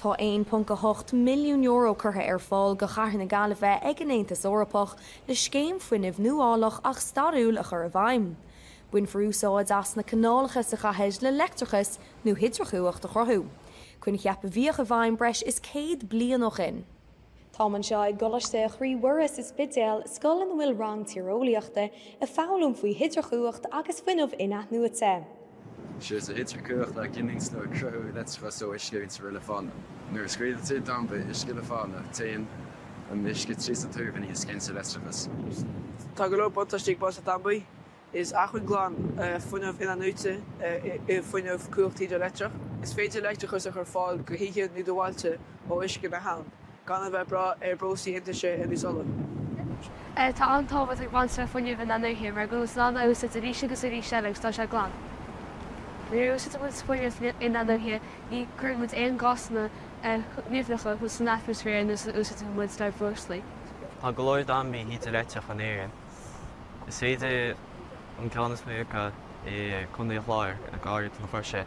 Tá €1.8 milliún curtha ar fáil go Chathair na Gaillimhe ag an Aontas Eorpach le scéim fuinnimh nuálach ach stairiúil a chur i bhfeidhm. Bainfear úsáid as na canálacha sa chathair le leictreachas nó hidreachumhacht a chruthú. Coincheap a bhíodh i bhfeidhm breis is 100 bliain ó shin. Táim anseo i gColáiste Chroí Mhuire sa Spidéal, scoil ina bhfuil rang tíreolaíochta ag foghlaim faoi hidreachumhacht agus fuinneamh in-athnuaite. Sé sa hidreachumhacht ná giniúint nó ag cruthú leictreachas ó uisce a bhíonn ag rith le fána. Nuair a scaoileann tú damba uisce le fána, téann an uisce tríd na tuirbíní is gintear leictreachas. Tá go leor buntáistí ag baint le dambaí. Is acmhainn glan fuinneamh in-athnuaite í fuinneamh cumhacht hidrileictreach. Is féidir leictreachas a chur fáil do thithe nó do bhailte ó uisce na habhann, gan a bheith ag brath ar breoslaí iontaise ar nós ola. Tá an-tábhacht ag baint le fuinneamh in-athnuaithe mar go bhfuil muid in ann é a úsáid arís agus arís eile agus tá sé glan. Nuair a úsáideann muid fuinneamh in-athnuaithe ní chuireann muid aon gásanna nimhneacha san atmaisféar ar nós a úsáideann muid le breoslaí. Tá go leor dambaí hidrileictreacha in Éirinn. Is féidir an ceann is mó acu i gContae an Chláir, gar don Chrois.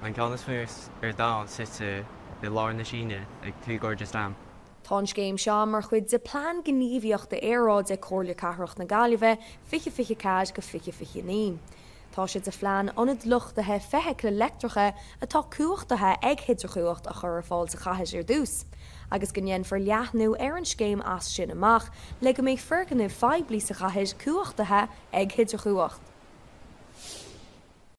An ceann is mó ar domhan suite i lár na Síne ag Three Gorges Dam. Tá an scéim seo mar chuid de Plean Gníomhaíochta Aeráide Comhairle Cathrach na Gaillimhe 2024-2029. Tá sé de phlean ionad luchtaithe feithicle leictreacha atá cumhachtaithe ag hidreachumhacht a chur ar fáil sa chathair ar dtús, agus go ndéanfar leathnú ar an scéim as sin amach le go mbeidh foirgnimh phoiblí sa chathair cumhachtaithe ag hidreachumhacht.